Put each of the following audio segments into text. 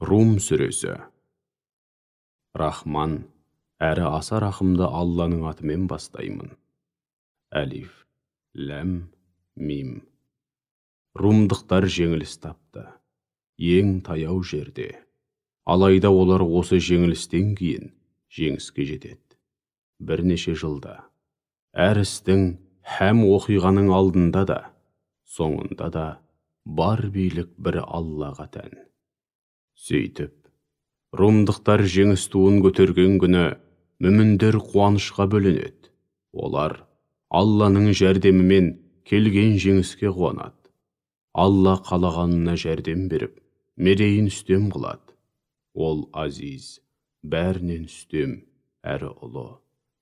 Рум сүресі. Рахман, әрі аса рахымды Алланың атымен бастаймын. Әлиф, ләм, мим. Румдықтар жеңіліс тапты. Ең таяу жерде. Алайда олар осы жеңілістен кейін жеңіске жетеді. Бірнеше жылда. Әр істің һәм оқиғаның алдында да, соңында да бар билік бір Аллаға тән. Сөйтіп, румдықтар жеңіс туын көтерген күні мүміндер қуанышқа бөленеді. Олар Алланың жәрдемімен келген жеңіске қуанады. Алла қалағанына жәрдем беріп, мерейін үстем қылады. Ол азиз, бәрінен үстем, әрі ұлы,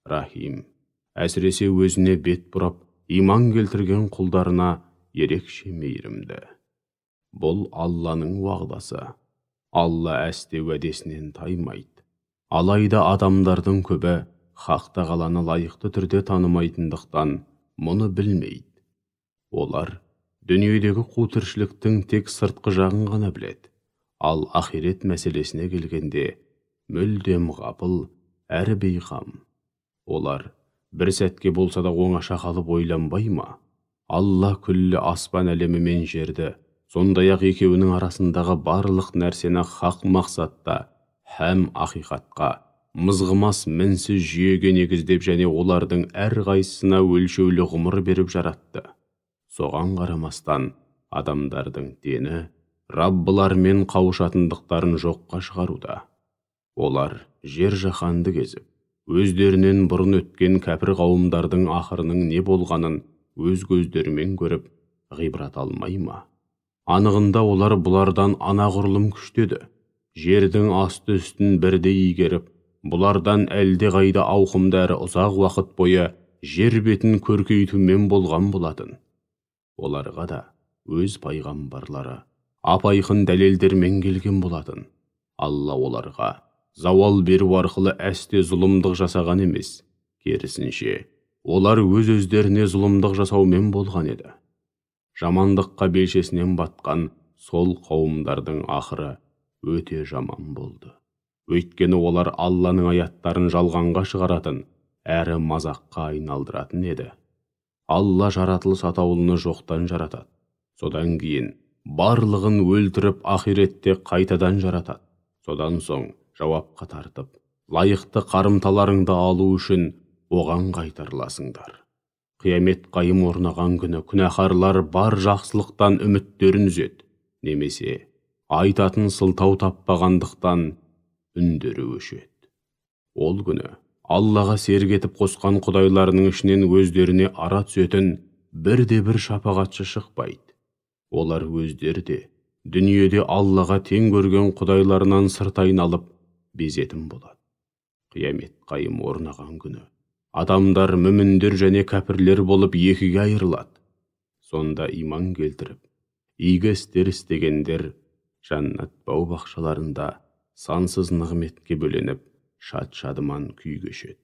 рахим. Әсіресе өзіне бет бұрап, иман келтірген құлдарына ерекше мейірімді. Бұл Алланың уағдасы. Алла әсте уәдесінен таймайды. Алайда адамдардың көбі Хақ тағаланы лайықты түрде танымайтындықтан мұны білмейді. Олар дүниедегі қу тіршіліктің тек сыртқы жағын ғана біледі. Ал ақирет мәселесіне келгенде мүлдем ғапыл әрі бейқам. Олар бір сәтке болса да оңаша қалып ойланбай ма? Алла күллі аспан әлемі мен жерді, сондай-ақ екеуінің арасындағы барлық нәрсені хақ мақсатта һәм ақиқатқа, мызғымас мінсіз жүйеге негіздеп және олардың әрқайсысына өлшеулі ғұмыр беріп жаратты. Соған қарамастан адамдардың дені Раббылармен қауышатындықтарын жоққа шығаруда. Олар жер жаһанды кезіп, өздерінен бұрын өткен кәпір қауымдардың ақырының не болғанын өз көздерімен көріп, ғибрат алмай ма? Анығында олар бұлардан анағұрлым күшті еді. Жердің асты үстін бірдей игеріп, бұлардан әлдеқайда ауқымды әрі ұзақ уақыт бойы жер бетін көркейтумен болған болатын. Оларға да өз пайғамбарлары ап-айқын дәлелдермен келген болатын. Алла оларға зауал беру арқылы әсте зұлымдық жасаған емес, керісінше, олар өз-өздеріне зұлымдық жасаумен болған еді. Жамандыққа белшесінен батқан сол қауымдардың ақыры өте жаман болды. Өйткені олар Алланың аяттарын жалғанға шығаратын, әрі мазаққа айналдыратын еді. Алла жаратылыс атаулыны жоқтан жаратады. Содан кейін барлығын өлтіріп ақиретте қайтадан жаратады. Содан соң жауапқа тартып, лайықты қарымталарыңды алу үшін оған қайтарыласыңдар. Қиямет қайым орнаған күні күнәһарлар бар жақсылықтан үміттерін үзеді, немесе айтатын сылтау таппағандықтан үндері өшеді. Ол күні Аллаға серік етіп қосқан құдайларының ішінен өздеріне ара түсетін бірде-бір шапағатшы шықпайды. Олар өздері де дүниеде Аллаға тең көрген құдайларынан сырт айналып безетін болады. Қиямет қайым орнаған күні адамдар мүміндер және кәпірлер болып екіге айырылады. Сонда иман келтіріп, игі істер істегендер жәннат бау-бақшаларында сансыз нығметке бөленіп, шат-шадыман күй кешеді.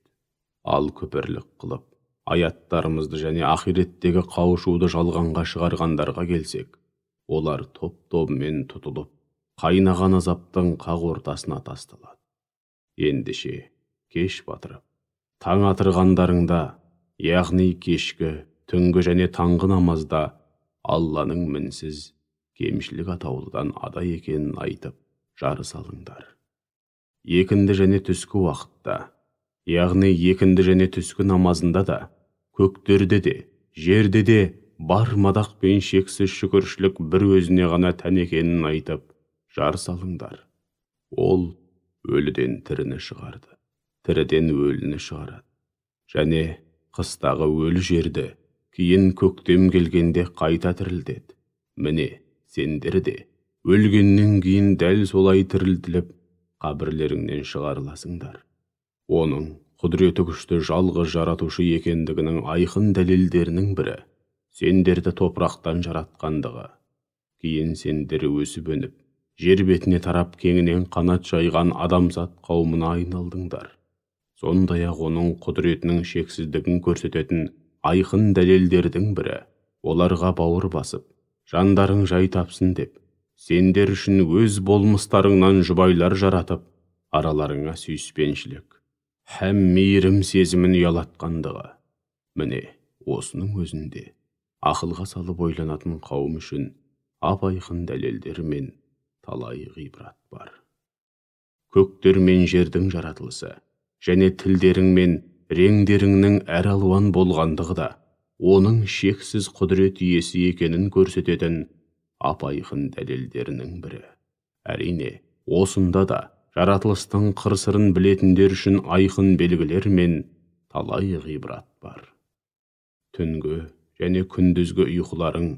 Ал күпірлік қылып, аяттарымызды және ақиреттегі қауышуды жалғанға шығарғандарға келсек, олар топ-тобымен тұтылып, қайнаған азаптың қақ ортасына тасталады. Ендеше кеш батырып, таң атырғандарыңда, яғни кешкі, түнгі және таңғы намазда Алланың мінсіз кемшілік атаулыдан ада екенін айтып, жар салыңдар. Екінді және түскі уақытта, яғни екінді және түскі намазында да, көктерде де, жерде де бар мадақ пен шексіз шүкіршілік бір өзіне ғана тән екенін айтып, жар салыңдар. Ол өліден тіріні шығарды, тіріден өліні шығарады. Және қыстағы өлі жерді кейін көктем келгенде қайта тірілтеді. Міне, сендер де өлгеннен кейін дәл солай тірілтіліп, қабірлеріңнен шығарыласыңдар. Оның құдіреті күшті жалғыз жаратушы екендігінің айқын дәлелдерінің бірі сендерді топырақтан жаратқандығы. Кейін сендер өсіп өніп, жер бетіне тарап кеңінен қанат жайған адамзат қауымына айналдыңдар. Сондай-ақ оның құдіретінің шексіздігін көрсететін айқын дәлелдердің бірі оларға бауыр басып, жандарың жай тапсын деп, Сендер үшін өз болмыстарыңнан жұбайлар жаратып, араларыңа сүйіспеншілік һәм мейірім сезімін ұялатқандығы. Міне, осының өзінде ақылға салып ойланатын қауым үшін ап-айқын дәлелдер мен талай ғибрат бар. Көктер мен жердің жаратылысы және тілдерің мен реңдеріңнің әр алуан болғандығы да оның шексіз құдірет иесі екенін көрсететін ап-айқын дәлелдерінің бірі. Әрине, осында да жаратылыстың қыр-сырын білетіндер үшін айқын белгілер мен талай ғибрат бар. Түнгі және күндізгі ұйқыларың,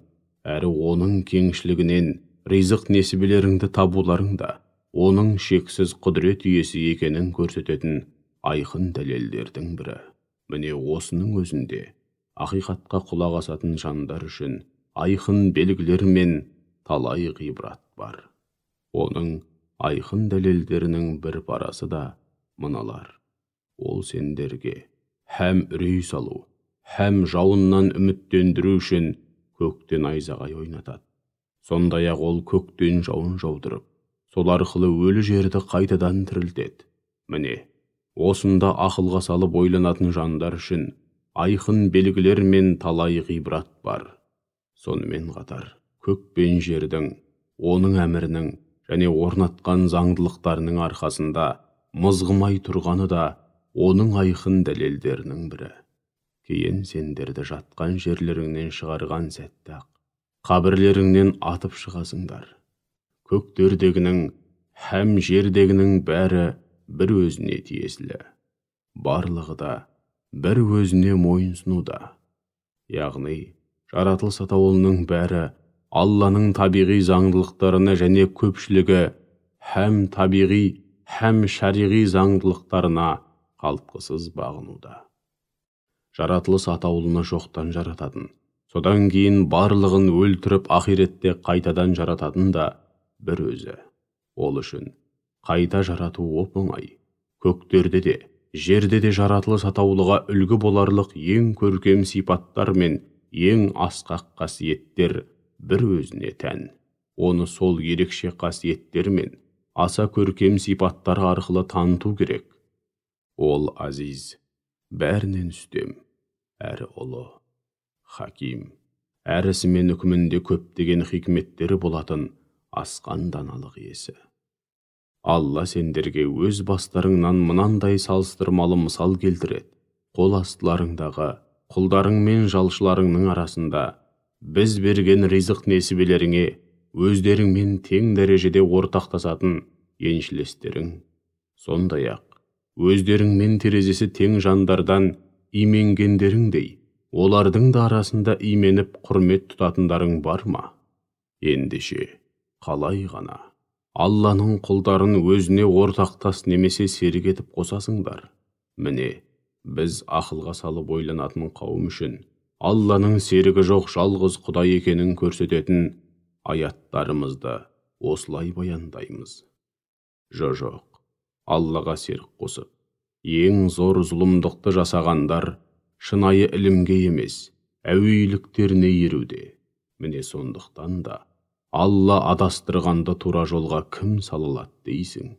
әрі оның кеңшілігінен ризық несібелеріңді табуларың да оның шексіз құдірет иесі екенін көрсететін айқын дәлелдердің бірі. Міне, осының өзінде ақиқатқа құлақ асатын жандар үшін айқын белгілер мен талай ғибрат бар. Оның айқын дәлелдерінің бір парасы да мыналар. Ол сендерге һәм үрей салу, һәм жауыннан үміттендіру үшін көктен найзағай ойнатады. Сондай-ақ ол көктен жауын жаудырып, сол арқылы өлі жерді қайтадан тірілтеді. Міне, осында ақылға салып ойланатын жандар үшін айқын белгілер мен талай ғибрат бар. Сонымен қатар, көк пен жердің, оның әмірінің және орнатқан заңдылықтарының арқасында мызғымай тұрғаны да оның айқын дәлелдерінің бірі. Кейін сендерді жатқан жерлеріңнен шығарған сәтте-ақ қабірлеріңнен атып шығасыңдар. Көктердегінің һәм жердегінің бәрі бір өзіне тиесілі. Барлығы да бір өзіне мойынсұнуда. Яғни, жаратылыс атаулының бәрі Алланың табиғи заңдылықтарына және көпшілігі һәм табиғи, һәм шариғи заңдылықтарына қалтқысыз бағынуда. Жаратылыс атаулыны жоқтан жарататын, содан кейін барлығын өлтіріп ақиретте қайтадан жарататын да бір өзі. Ол үшін қайта жарату оп-оңай. Көктерде де, жерде де жаратылыс атаулыға үлгі боларлық ең көркем сипаттар мен ең асқақ қасиеттер бір өзіне тән. Оны сол ерекше қасиеттер мен аса көркем сипаттар арқылы таныту керек. Ол азиз, бәрінен үстем, әрі ұлы, хаким, әр ісі мен үкімінде көптеген хикметтері болатын асқан даналық иесі. Алла сендерге өз бастарыңнан мынандай салыстырмалы мысал келтіреді. Қол астыларыңдағы құлдарың мен жалшыларыңның арасында біз берген ризық несібелеріңе өздеріңмен тең дәрежеде ортақтасатын еншілестерің, сондай-ақ өздеріңмен терезесі тең жандардан именгендеріңдей, олардың да арасында именіп құрмет тұтатындарың бар ма? Ендеше, қалай ғана Алланың құлдарын өзіне ортақтас немесе серік етіп қосасыңдар? Міне, біз ақылға салып ойланатын қауым үшін Алланың серігі жоқ жалғыз Құдай екенін көрсететін аяттарымызды осылай баяндаймыз. Жоқ, Аллаға серік қосып, ең зор зұлымдықты жасағандар шынайы ілімге емес, әуейіліктеріне еруде. Міне сондықтан да Алла адастырғанды тура жолға кім салалады дейсің?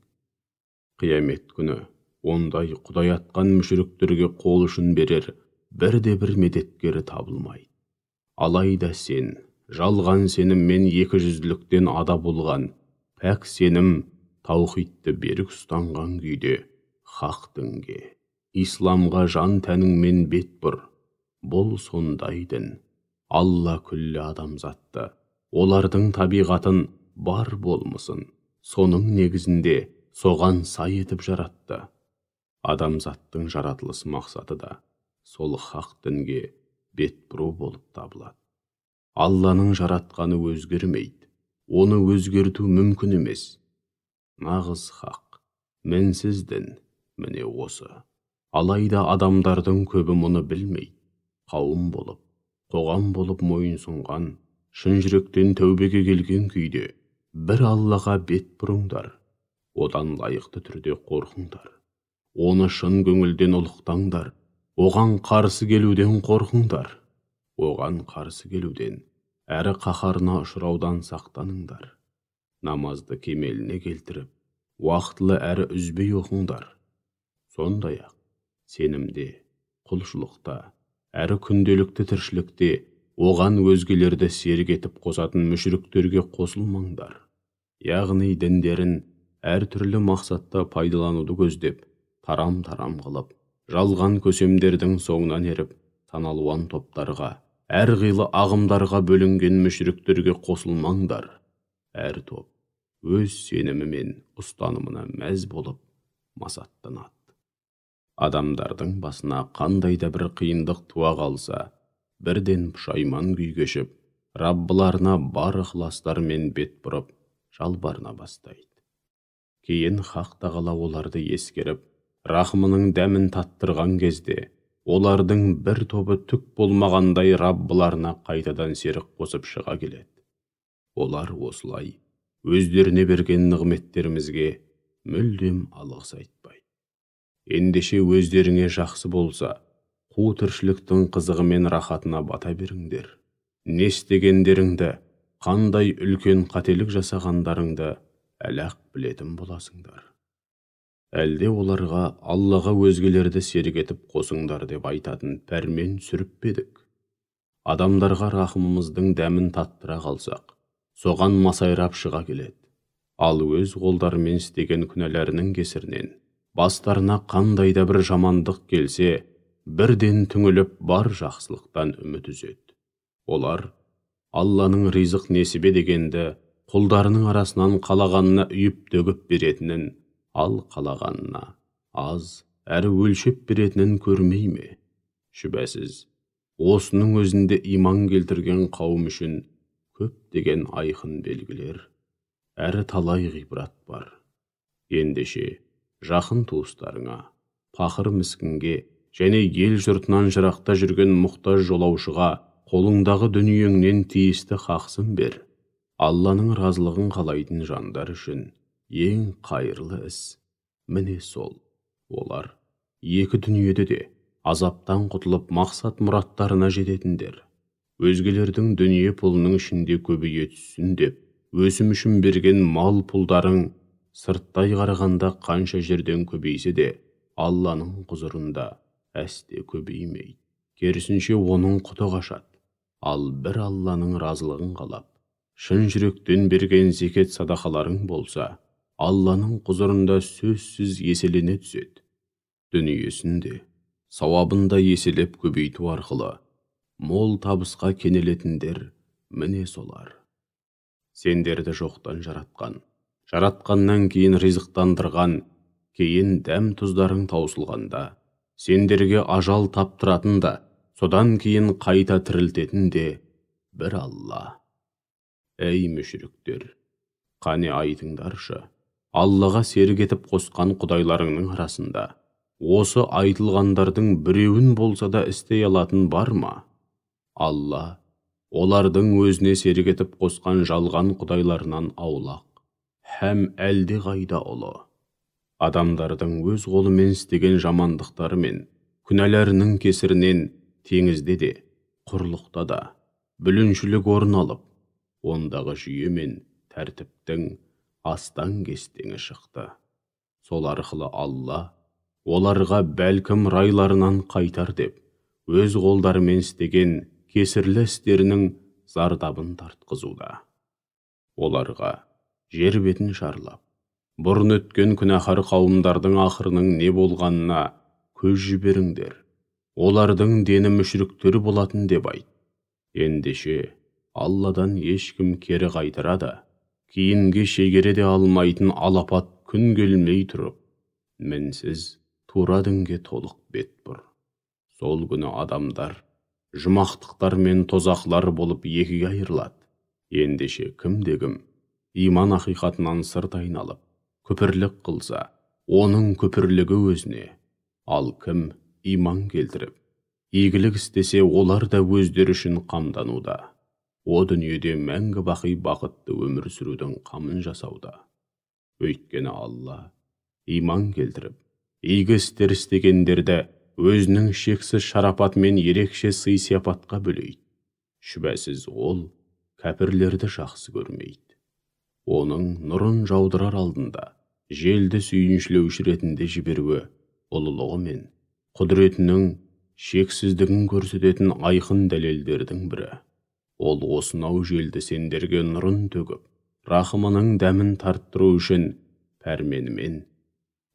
Қиямет күні ондай Құдай атқан мүшіріктерге қол ұшын берер бірде-бір медеткері табылмайды. Алайда сен, жалған сеніммен екіжүзділіктен ада болған, пәк сенім таухидті берік ұстанған күйде хақ дінге, исламға жан тәніңмен бет бұр. Бұл сондай дін. Алла күллі адамзатты, олардың табиғатын бар болмысын, соның негізінде соған сай етіп жаратты. Адамзаттың жаратылыс мақсаты да сол хақ дінге бет бұру болып табылады. Алланың жаратқаны өзгермейді, оны өзгерту мүмкін емес. Нағыз хақ, мінсіз дін, міне осы. Алайда адамдардың көбі мұны білмейді. Қауым болып, қоғам болып мойынсұнған, шын жүректен тәубеге келген күйде бір Аллаға бет бұрыңдар, одан лайықты түрде қорқыңдар. Оны шын көңілден ұлықтаңдар, оған қарсы келуден қорқыңдар, оған қарсы келуден, әрі қаһарына ұшыраудан сақтаныңдар. Намазды кемеліне келтіріп, уақытылы әрі үзбей оқыңдар. Сондай-ақ сенімде, құлшылықта, әрі күнделікті тіршілікте оған өзгелерді серік етіп қосатын мүшриктерге қосылмаңдар. Яғни діндерін әртүрлі мақсатта пайдалануды көздеп, тарам-тарам қылып, жалған көсемдердің соңынан еріп, саналуан топтарға, әрқилы ағымдарға бөлінген мүшриктерге қосылмаңдар. Әр топ өз сенімі мен ұстанымына мәз болып масаттанады. Адамдардың басына қандай да бір қиындық туа қалса, бірден пұшайман күй кешіп, Раббыларына бар ықыластарымен бет бұрып, жалбарына бастайды. Кейін Хақ тағала оларды ескеріп, рахымының дәмін таттырған кезде, олардың бір тобы түк болмағандай Раббыларына қайтадан серік қосып шыға келеді. Олар осылай өздеріне берген нығметтерімізге мүлдем алғыс айтпайды. Ендеше өздеріңе жақсы болса, қу тіршіліктің қызығы мен рахатына бата беріңдер. Не істегендеріңді, қандай үлкен қателік жасағандарыңды әлі-ақ білетін боласыңдар. Әлде оларға Аллаға өзгелерді серік етіп қосыңдар деп айтатын пәрмен түсіріп пе едік? Адамдарға рахымымыздың дәмін таттыра қалсақ, соған масайрап шыға келеді. Ал өз қолдарымен істеген күнәларының кесірінен бастарына қандай да бір жамандық келсе, бірден түңіліп бар жақсылықтан үміт үзеді. Олар Алланың ризық несібе дегенді құлдарының арасынан қалағанына үйіп төгіп беретінін, ал қалағанына аз әрі өлшеп беретінін көрмей ме? Шүбәсіз, осының өзінде иман келтірген қауым үшін көптеген айқын белгілер, әрі талай ғибрат бар. Ендеше, жақын туыстарыңа, пақыр міскінге және ел жұртынан жырақта жүрген мұқтаж жолаушыға қолыңдағы дүниеңнен тиісті хақсын бер. Алланың разылығын қалайтын жандар үшін ең қайырлы іс міне сол. Олар екі дүниеде де азаптан құтылып мақсат мұраттарына жететіндер. Өзгелердің дүние пұлының ішінде көбейе түссін деп өсім үшін берген мал пұлдарың сырттай қарағанда қанша жерден көбейсе де, Алланың құзырында әсте көбеймейді. Керісінше оның құты қашады. Ал бір Алланың разылығын қалап, шын жүректен берген зекет садақаларың болса, Алланың құзырында сөзсіз еселене түседі. Дүниесін де, сауабын да еселеп көбейту арқылы мол табысқа кенелетіндер міне солар. Сендерді жоқтан жаратқан, жаратқаннан кейін ризықтандырған, кейін дәм тұздарың таусылғанда, сендерге ажал таптыратын да, содан кейін қайта тірілтетін де бір Алла. Әй мүшриктер, қане айтыңдаршы, Аллаға серік етіп қосқан құдайларыңның арасында осы айтылғандардың біреуін болса да істей алатын бар ма? Алла олардың өзіне серік етіп қосқан жалған құдайларынан аулақ, һәм әлде қайда ұлы. Адамдардың өз қолымен істеген жамандықтары мен күнәларының кесірінен теңізде де, құрлықта да бүліншілік орын алып, ондағы жүйе мен тәртіптің астаң-кестеңі шықты. Сол арқылы Алла оларға бәлкім райларынан қайтар деп, өз қолдарымен істеген кесірлі істерінің зардабын тартқызуда. Оларға жер бетін шарлап, бұрын өткен күнәһар қауымдардың ақырының не болғанына көз жіберіңдер. Олардың дені мүшриктер болатын деп айт. Ендеше, Алладан ешкім кері қайтара да, кейінге шегере де алмайтын алапат күн келмей тұрып, мінсіз тура дінге толық бет бұр. Сол күні адамдар жұмақтықтар мен тозақлар болып екіге айырылады. Ендеше кімде-кім иман ақиқатынан сырт айналып, күпірлік қылса, оның күпірлігі өзіне. Ал кім иман келтіріп, игілік істесе, олар да өздері үшін қамдануда. О дүниеде мәңгі бақи бақытты өмір сүрудің қамын жасауда. Өйткені Алла иман келтіріп, игі істер істегендерді өзінің шексіз шарапатымен ерекше сый-сияпатқа бөлейді. Шүбәсіз ол кәпірлерді жақсы көрмейді. Оның нұрын жаудырар алдында желді сүйіншілеуші ретінде жіберуі ұлылығы мен құдіретінің шексіздігін көрсететін айқын дәлелдердің бірі. Ол осынау желді сендерге нұрын төгіп, рахымының дәмін тарттыру үшін пәрменімен,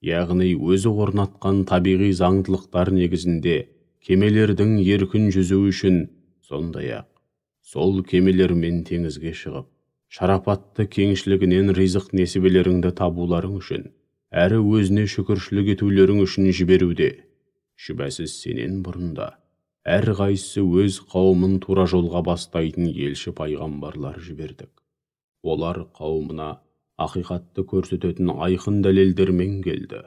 яғни өзі орнатқан табиғи заңдылықтар негізінде кемелердің еркін жүзуі үшін, сондай-ақ сол кемелермен теңізге шығып, шарапатты кеңшілігінен ризық несібелеріңді табуларың үшін, әрі өзіне шүкіршілік етулерің үшін жіберуде. Шүбәсіз сенен бұрын да әрқайсысы өз қауымын тура жолға бастайтын елші пайғамбарлар жібердік. Олар қауымына ақиқатты көрсететін айқын дәлелдермен келді.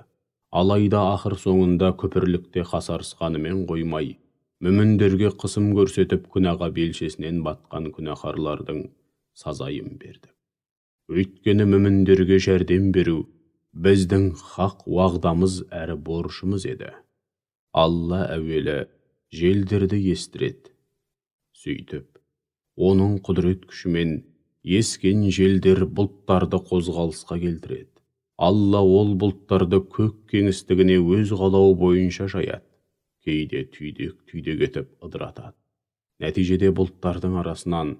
Алайда ақыр соңында күпірлікте қасарысқанымен қоймай, мүміндерге қысым көрсетіп күнәға белшесінен батқан күнәһарлардың сазайын бердік. Өйткені мүміндерге жәрдем беру біздің хақ уағдамыз әрі борышымыз еді. Алла әуелі желдерді естіреді. Сөйтіп, оның құдірет күшімен ескен желдер бұлттарды қозғалысқа келтіреді. Алла ол бұлттарды көк кеңістігіне өз қалауы бойынша жаяды. Кейде түйдек-түйдек етіп ыдыратады. Нәтижеде бұлттардың арасынан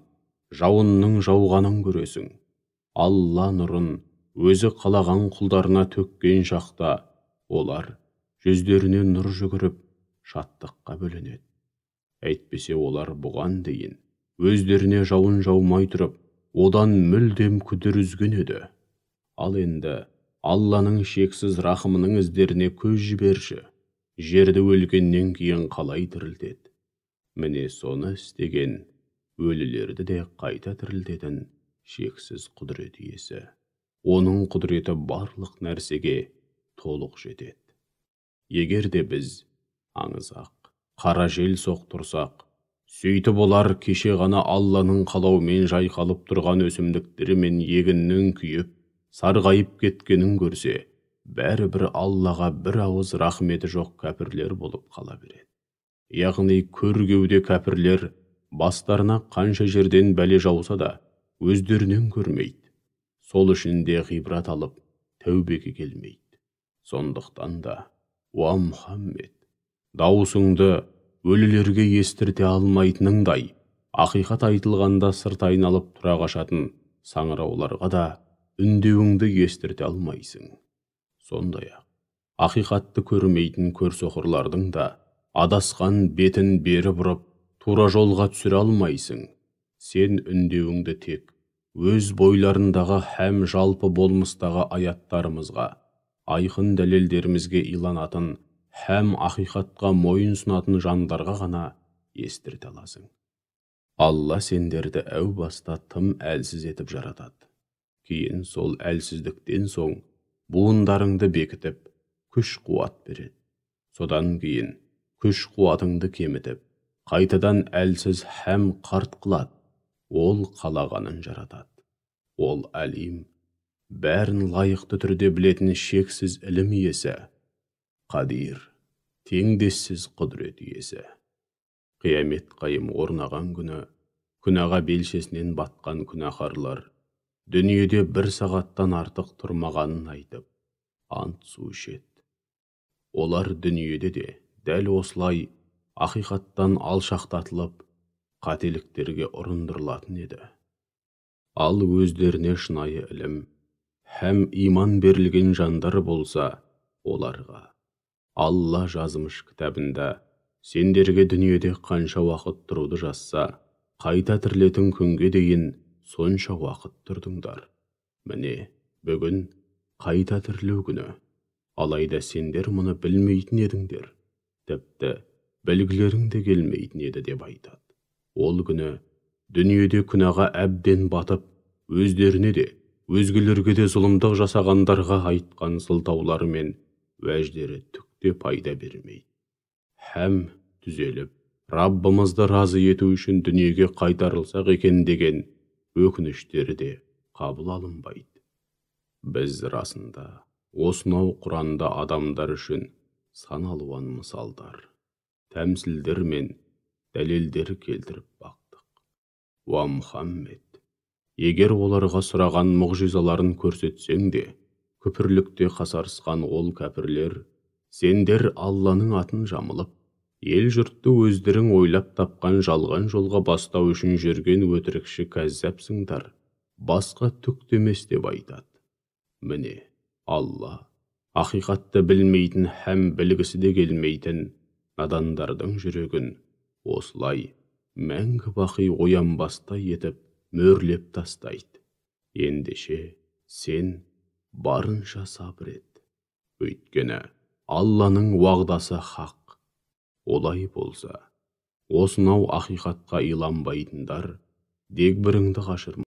жауынның жауғанын көресің. Алла нұрын өзі қалаған құлдарына төккен шақта олар жүздеріне нұр жүгіріп, шаттыққа бөленеді. Әйтпесе олар бұған дейін өздеріне жауын жаумай тұрып, одан мүлдем күдер үзген еді. Ал енді Алланың шексіз рахымының іздеріне көз жіберші. Жерді өлгеннен кейін қалай тірілтеді? Міне соны істеген өлілерді де қайта тірілтетін шексіз құдірет иесі. Оның құдіреті барлық нәрсеге толық жетеді. Егер де біз аңызақ, қара жел соқтырсақ, сөйтіп олар кеше ғана Алланың қалауымен жайқалып тұрған өсімдіктері мен егіннің күйіп, сарғайып кеткенін көрсе, бәрібір Аллаға бір ауыз рахметі жоқ кәпірлер болып қала береді. Яғни көр кеуде кәпірлер бастарына қанша жерден бәле жауса да өздерінен көрмейді. Сол үшін де ғибрат алып, тәубеге келмейді. Сондықтан да, уа Мұхаммед, дауысыңды өлілерге естірте алмайтыныңдай, ақиқат айтылғанда сырт айналып тұра қашатын саңырауларға да үндеуіңді естірте алмайсың. Сондай-ақ, ақиқатты көрмейтін көрсоқырлардың да адасқан бетін бері бұрып, тура жолға түсіре алмайсың. Сен үндеуіңді тек өз бойларындағы һәм жалпы болмыстағы аяттарымызға, айқын дәлелдерімізге иланатын һәм ақиқатқа мойын ұсынатын жандарға ғана естірте аласың. Алла сендерді әу баста тым әлсіз етіп жаратады. Кейін сол әлсіздіктен соң буындарыңды бекітіп, күш қуат береді. Содан кейін күш қуатыңды кемітіп, қайтадан әлсіз һәм қарт қылады. Ол қалағанын жаратады. Ол әлим, бәрін лайықты түрде білетін шексіз ілім иесі, қадир, теңдессіз құдірет иесі. Қиямет қайым орнаған күні күнәға белшесінен батқан күнәһарлар дүниеде бір сағаттан артық тұрмағанын айтып, ант су ішеді. Олар дүниеде де дәл осылай ақиқаттан алшақтатылып, қателіктерге ұрындырылатын еді. Ал өздеріне шынайы ілім һәм иман берілген жандар болса, оларға Алла жазмыш кітабында сендерге дүниеде қанша уақыт тұруды жазса, қайта тірілетін күнге дейін сонша уақыт тұрдыңдар. Міне, бүгін қайта тірілу күні. Алайда сендер мұны білмейтін едіңдер. Тіпті білгілерің де келмейтін еді деп айтады. Ол күні дүниеде күнәға әбден батып, өздеріне де, өзгелерге де зұлымдық жасағандарға айтқан сылтаулары мен уәждері түк те пайда бермейді. Һәм түзеліп, Раббымызды разы ету үшін дүниеге қайтарылсақ екен деген өкініштері де қабыл алынбайды. Біз расында осынау Құранда адамдар үшін сан алуан мысалдар, тәмсілдер мен дәлелдер келтіріп бақтық. Уа Мұхаммед, Егер оларға сұраған мұғжизаларын көрсетсең де, күпірлікте қасарысқан ол кәпірлер, сендер Алланың атын жамылып, ел жұртты өздерің ойлап тапқан жалған жолға бастау үшін жүрген өтірікші кәззапсыңдар, басқа түк те емес деп айтады. Міне, Алла ақиқатты білмейтін һәм білгісі де келмейтін надандардың жүрегін осылай мәңгі бақи оянбастай етіп мөрлеп тастайды. Ендеше сен барынша сабыр ет. Өйткені Алланың уағдасы хақ. Олай болса, осынау ақиқатқа иланбайтындар дегбіріңді қашырма.